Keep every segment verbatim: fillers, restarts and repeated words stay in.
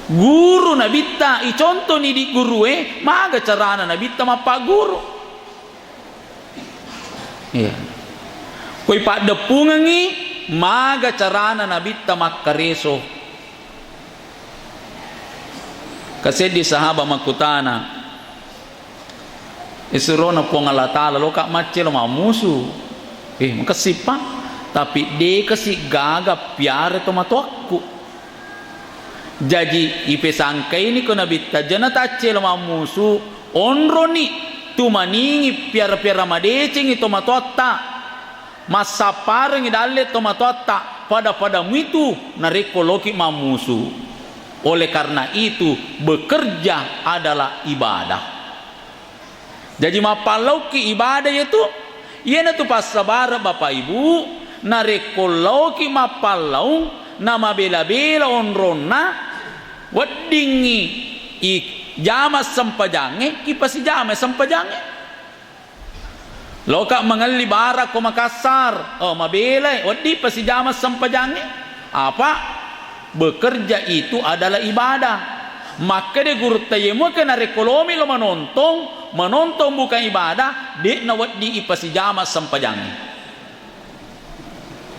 Guru Nabitta, icontoni di gurue, maga carana Nabitta mappagguru. Iya. Koi paddeppungengngi, maga carana Nabitta makkareso. Kaseddi sahaba makkutana, isurona Puang Allah Ta'ala, "Loka macce lo mammusu." Eh, makessippa. Tapi de kasi gaga piara tomatoakku. Jaji, ipesangkaini ko Nabitta, jana tacce lo mammusu, onroni, tumaningi piara-piara madecengi tomatoatta. Massapparengngi dalle tomatoatta, pada-pada muitu narekko loki mammusu. Oleh karena itu, bekerja adalah ibadah. Jaji, mappallauki ibadah iyatu, iyanatu passabareng Bapak Ibu, narekko lauki mappallaung, namabela-bela onronna, weddingngi i jama sempajangnge, ipasijama sempajangnge. Loka mangelli bara ko Makassar, oh, mabelai, wedding pasijama sempajangnge. Apa? Bekerja itu adalah ibadah. Makkeda gurutta, "Ye muke narekko lomi lo manontong, manontong bukan ibadah, de'na wedding ipasijama sempajangnge."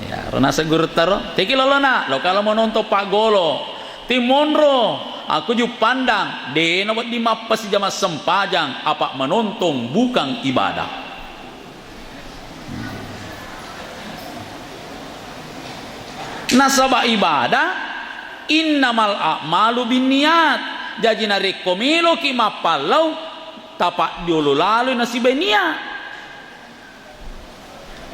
Ya, ro naseng gurutta ro, "Tegi lolona, lo kala manontong paggolo. Timmonro, aku juppandang, de'na wedding mappasijama sempajang, apa manontong bukan ibadah." Nasaba ibadah, innamal a'malu binniyat. Jaji, narekko meloki mappallau, tapaddiolo laloi nasibai niat.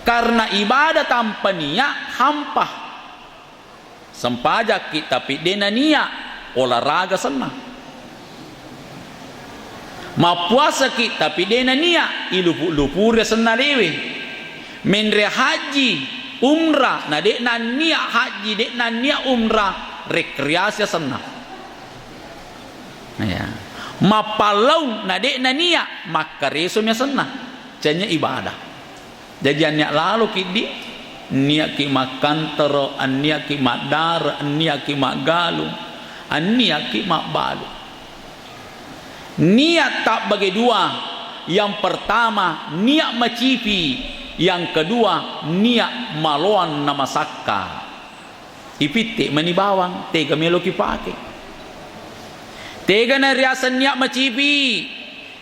Karena ibadah tanpa niat hampa. Sempajakki tapi de'na niat, olahraga senna. Mappuasaki tapi de'na niat, ilupu-lupuri senna lewe. Menre haji, umrah, na de'na niat haji, de'na niat umrah, rekreasi senna. Ya. Mappallau na de'na niat, makkaresomi asenna. Canya ibadah. Jaji, anniat laloki di, niatki makkantoro, anniatki maddare, anniatki maggalung, anniatki mabbalu. Niat tabbage dua, yang pertama niat macipi, yang kedua niat maloang na masakka. Ipitte mani bawang, tega meloki pake. Tega nariaseng niat macipi.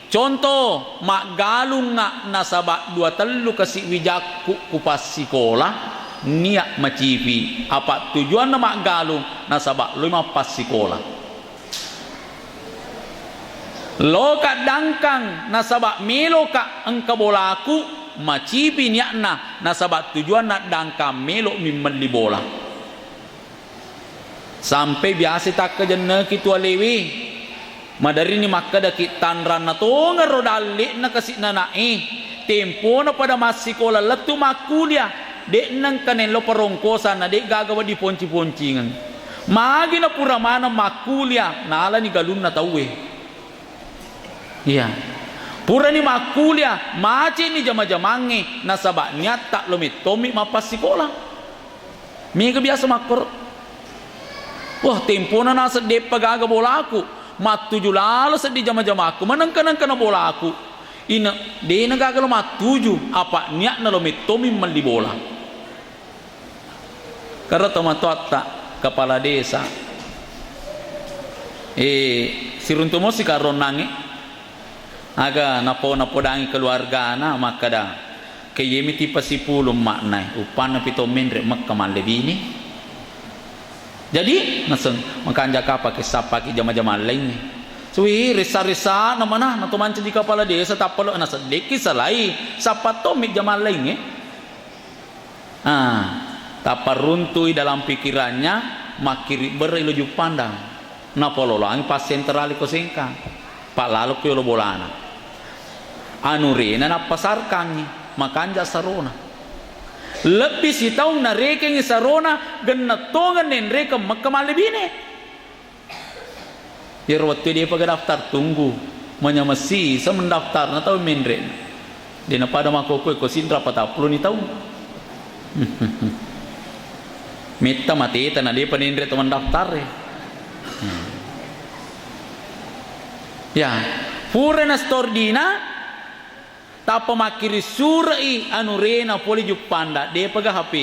Conto, maggalungnga nasaba dua tellu kasi wijakku ku passikola, niat macipi. Apa tujuanna maggalung nasaba loi mappassikola. Loka dangkang nasaba meloka engka bolaku, macipi niatna nasaba tujuanna dangkang melo mimmelli bola. Sampai biasa takkajenneki tu alewe. Madarini makkedaki, tanranna tongero dalle'na kasi nanae. Tempona pada massikola lettu makkulia, de'na engka nello parongkosanna, de gaga wedding ponci-poncingeng. Magi na pura maneng makkulia, nalani galunna tauwe. Iya. Purani makkulia, maceni jama-jamangnge, nasaba niatta lo mettommi mappassikola. Mega biasa makkoro. Wah, tempona naseng deppa gaga bolaku, mattuju lalo seddi jama-jamaku, manengka-nengkana bolaku. Ina, dena gaga lo mattuju, apa niatna lo mettommi melli bola. Karo tomatoatta, kepala desa. Eh, siruntu mosi karonnangnge. Aga napo-, napodangi keluargana makkeda, "Ke iyemi tipa sipulung maknae, uppanna pi to menre mekka mallebini." Jadi, naseng, "Makanja kapake sappaki jama-jama laingnge." Suwi, ressa-ressana mana, nato mancaji kepala desa, tappa lo naseddekki salai, sappa tommi jama laingnge. Ah, tappa runtui dalam pikirannya, makkiri berre lo Juppandang. Napololoangi passenterali ko Sengkang. Pallalo ko yolo bolana. Anurena nappasarkangngi, makanja sarona. Lebbi sitaung narekengngi sarona, genne tongeng nenrekeng mekka mallebine. Iyaro wettu depa ga daftar tunggu, manyamessi isa mendaftarna tau menre. Dena pada makkokkoe ko sinra patappulo ni taung. Metta mateta na depa nenre to mendaftar e. Hmm. Ya, pura na store dina, tappa makkiri sure'i anurena pole Juppanda, depaga H P.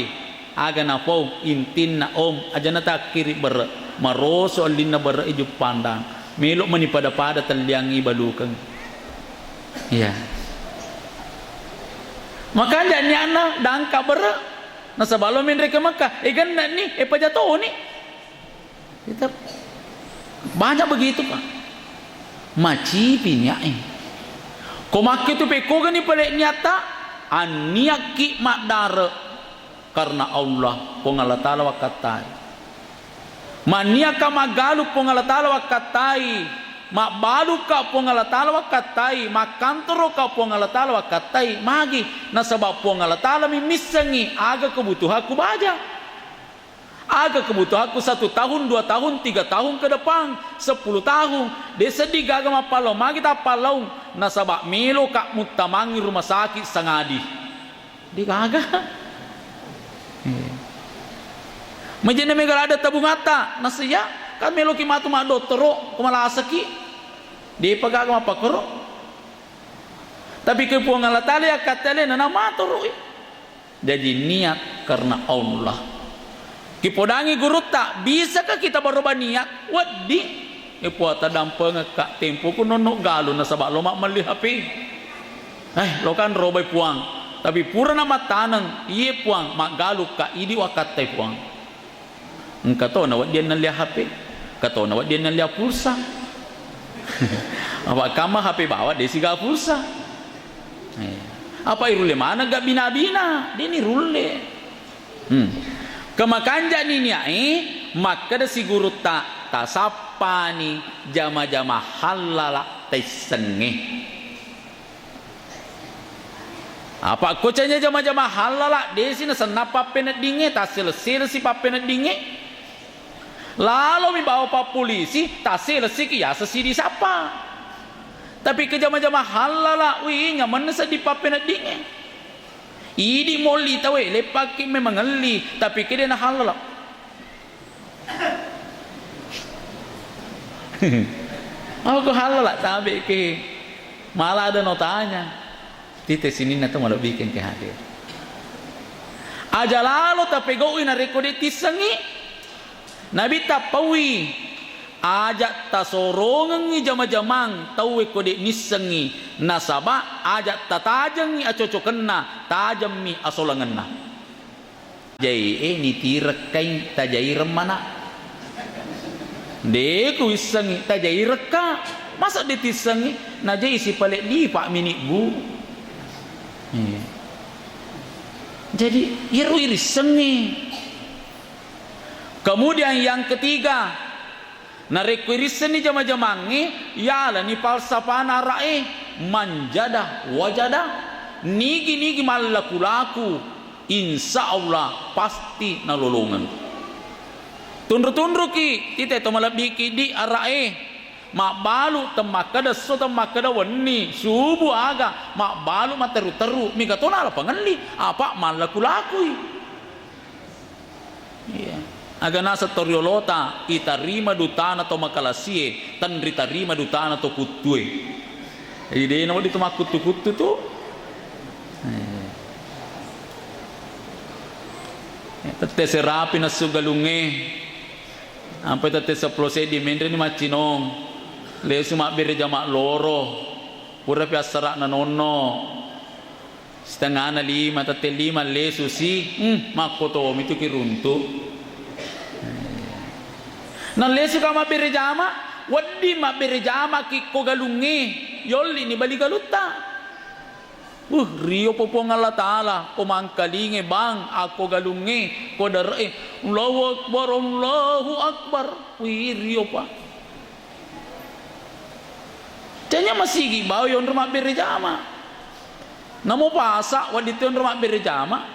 Aga napau, intinna, Om, ajana takkiri berre, maroso ellinna berre i Juppanda. Melo mani pada-pada telliangi balukeng. Iya. Makanja nianna dangka berre, nasaba lo menre ke Mekah, e genne ni, e pajatoni. Kita banyak begitu, Pak. Macipi niae. Ko makkitu pekkogani pale niatta, anniakki maddare karena Allah, Puang Allah Taala wakkattai. Manniakka maggaluk Puang Allah Taala wakkattai, mabbalukka Puang Allah Taala wakkattai, makkantoroka Puang Allah Taala wakkattai, magi? Nasaba Puang Allah Taala mi missengngi aga kebutuhakku baja. Aga kebutuhanku satu tahun, dua tahun, tiga tahun ke depan, sepuluh tahun. De' seddi gaga mappallaung, magi tappallaung? Nasaba meloka muttamangi rumah sakit sangadi. De' gaga. Eh. Majenna mega ladde tabungatta, nasiya, kan meloki matu maddottoro, ko malasaki. De'pa gaga mappakkoro. Tapi ke Puang Allah Taala yakkattele, nana matoroi. Jaji niat karena Allah. Kipodangi gurutta, bisakah kita berubah niat? Wedding. E Puang, tadampengekka, tempoku nonno galung nasaba lo mabmelli H P. Eh, lo kan robai Puang. Tapi purana mattaneng, iye Puang, maggalukka, idi wakkattai Puang. Engka to nawedding nallia H P, engka to nawedding nallia pulsa. Apa kamma H P bawang de' siga pulsa. Eh. Apa irulle maneng ga bina-bina? De' ni rulle. Hmm. Kemakanja ni niae, makkeda si gurutta, tasappani jama-jama hallala taissengnge. Apa ko canya jama-jama hallala, de' si nasennang pappeneddingnge, tassele-selesi pappeneddingnge. Lalomi bawa pappolisi, tasselesiki yaseng sidi sappa. Tapi ke jama-jama hallala, wi, nyamenna seddi pappeneddingnge. Idi molli tauwe, leppakki memang elli, tapi ke de' nahallala. Apa ko hallala tabe ke? Malah ada no tanya. Tite sininna to malebbikeng ke hadir. Aja lalo tapegau'i narekko de' tissengngi. Nabi tappaui, aja tasorongengngi jama-jamang tauwe ko de' nissengngi, nasaba aja tatajengngi acocokenna, tajemmi asolangenna. Jai e nitirekkai tajaireng mana. De' kuissengngi tajairekka. Masa de' tissengngi? Najai sipale lipa minibbu. Iya. Jadi, iyaro irissengngi. Kemudian yang ketiga, narekko irissenni jama-jamangnge, yalani falsafana ara'e, manjada wajada, nigi-nigi mallaku-laku, insya Allah pasti nalolongeng. Tunru-tunruki, tite to malebbiki di ara'e, mabbalu temmakkeda esso, temmakkeda wenni, subuh aga, mabbalu materu-teru, mega to nala pangelli, apa mallaku-lakui. Iya. Aga naseng to riolota, itarima dutana to makalasie, tenritarima dutana to kuttue. Jadi, dena wedding to makkuttu-kuttu tu. Eh. Tette serapi nassu galungnge. Ampai tette seppulo seddi menreni maccinong. Lesu mabbere jama loro. Purapi assara'na nonno. Setengana lima, tette lima lesu si, hmm, makkotomi tu kiruntu. Nallesu ka mabbere jama, wedding mabbere jama ki ko galungnge, yolli ni bali galutta. Uh, rio po Puang Allah Ta'ala, ko mangkalinge bang, ako galungnge, ko dare'e, Allahu Akbar, Allahu Akbar. Wih, rio pa. Canya masigi bau yonro mabbere jama. Namo pasa wedding to yonro mabbere jama.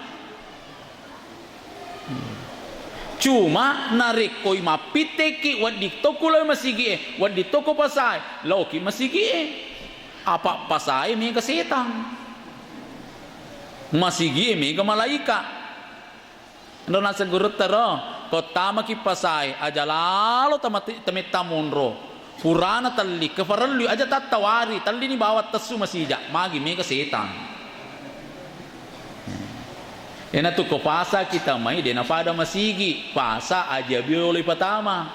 Cuma narekkoi mappitteki wedding tokko lao masigi e, wedding tokko pasae, laoki masigi e. Apa pasae mega setang. Masigi e mega malaika. Ro naseng gurutta ro, ko tamaki pasae, aja lalo tamati-, tametta monro. Purana telli, kefarellui aja tattawari, tellini bawang tessu masija, magi mega setang. Enatu ko pasa kita mai, dena pada masigi, pasa aja biolo ipatama.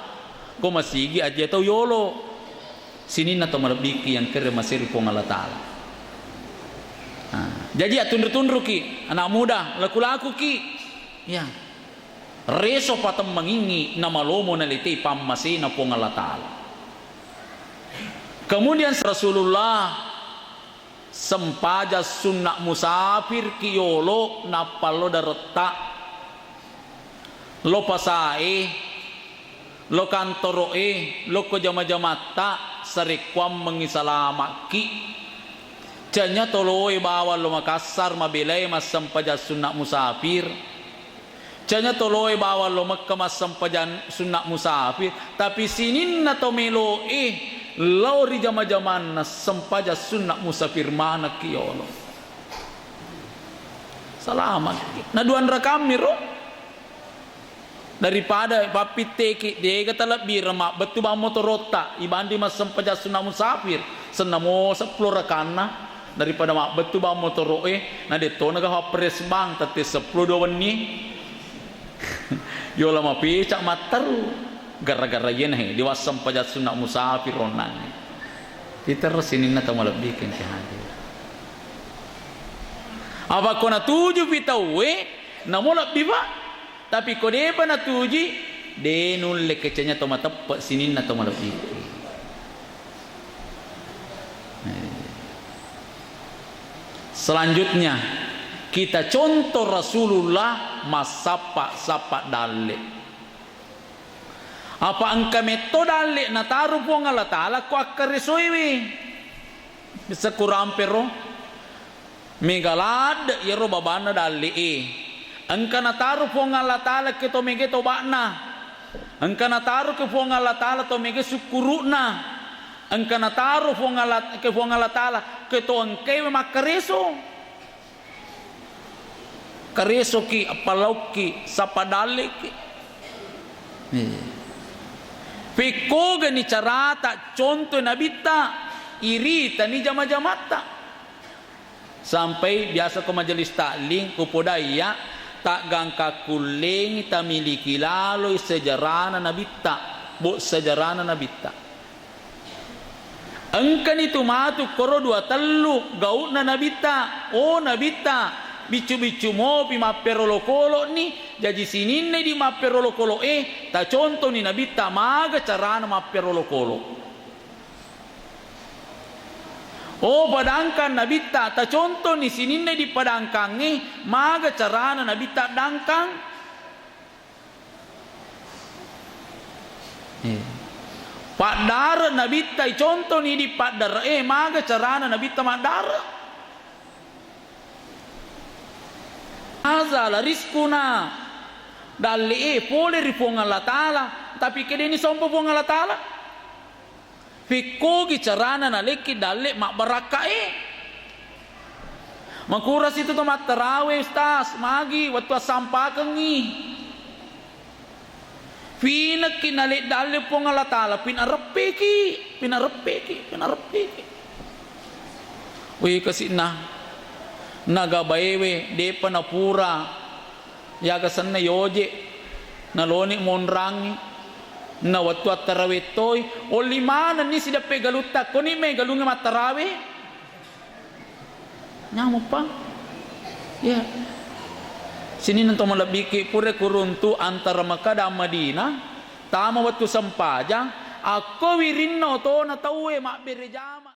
Ko masigi aja tau yolo. Sininna to malebbiki yang kere maseri Puang Allah Ta'ala. Nah, jaji attunru-tunruki, anak muda, laku-lakuki. Ya. Reso patemmengingi namalomo nalitei pammasena Puang Allah Ta'ala. Kemudian Rasulullah sempajang sunna musafir ki yolo nappa lo daretta, lo pasae, lo kantoro'e, lo ko jama-jamatta, sarekkuammengngi salama'ki. Canya toloe bawang lo Makassar mabelae massempajang sunna musafir. Canya toloe bawang lo Mekka massempajang sunna musafir, tapi sininna to meloe lao ri jama-jamanna sempajang sunna musafir manekki yolo. Salama'ki. Na duanrakammi ro. Daripada pappitteki, dega talebbireng mabbettu bang motorotta, ibanding massempajang sunna musafir, sennamo seppulo rakanna, daripada mabbettu bang motoro'e, na detto naga pappres bang, tette seppulo dua wenni. Yola mapeca matteru, gara-gara iyana he, diwassempajang sunna musafir onnangnge. Iterro sininna tau malebbi kengke hadir. Apa ko natuju pi tauwe, namo lebbi, Pak. Tapi ko depa natuji, de nulle kecenya to mateppe sininna to malebbi. Eh. Selanjutnya, kita contoh Rasulullah massappa-sappa dalle. Apa engka metto dalle nataro Puang Allah Ta'ala ko akkaresoewe. Bisa kurampero. Mega ladde iyaro babanna dalle'e. Engka nataro Puang Allah Ta'ala ke to mega toba'na. Engka nataro ke Puang Allah Ta'ala to mega sukkuru'na. Engka nataro Puang Allah, ke Puang Allah Ta'ala ke to engkae makkareso. Karesoki, appalaukki, sappa dalle'ki. Iya. Pekkogani carata contoh Nabitta, iritani jama-jamatta. Sampai biasa ko majelis taklim, kupodai iya, taggangka kullengi tamiliki laloi sejarana Nabitta, bo sejarana Nabitta. Engkani tu matu koro dua tellu gau'na Nabitta, oh Nabitta, biccu-biccu mopi mappero olokolo'ni, jaji sininna di mappero olokolo'e, tacontoni Nabitta maga carana mappero olokolo. Oh, padangkang Nabitta, tacontoni sininna di padangkangnge, maga carana Nabitta dangkang. Eh. Paddare Nabitta, icontoni di paddare, eh, maga carana Nabitta maddare. Azala rizkuna, dalle e pole ri Puang Allah Ta'ala, tapi kedeni sompa Puang Allah Ta'ala. Pekkogi carana nalekki dalle mabbarakkae. Makura situ to mattarawe, Ustaz, magi wettu assampakengngi. Pinekki nalek dalle Puang Allah Ta'ala, pinareppeki, pinareppeki, pinareppeki. Wih, kasi'na. Naga baewe, depa napura. Yaga senna yoje, naloni monrangi, na wettu attarawe toi, olli manenni sideppe galutta, koni me galungnge mattarawe. Nyamuppa? Ya. Sininna to malebbiki pura kuruntu antara Mekah dan Madinah, tama wettu sempajang, akko wirinna otona tauwe mabbere jama.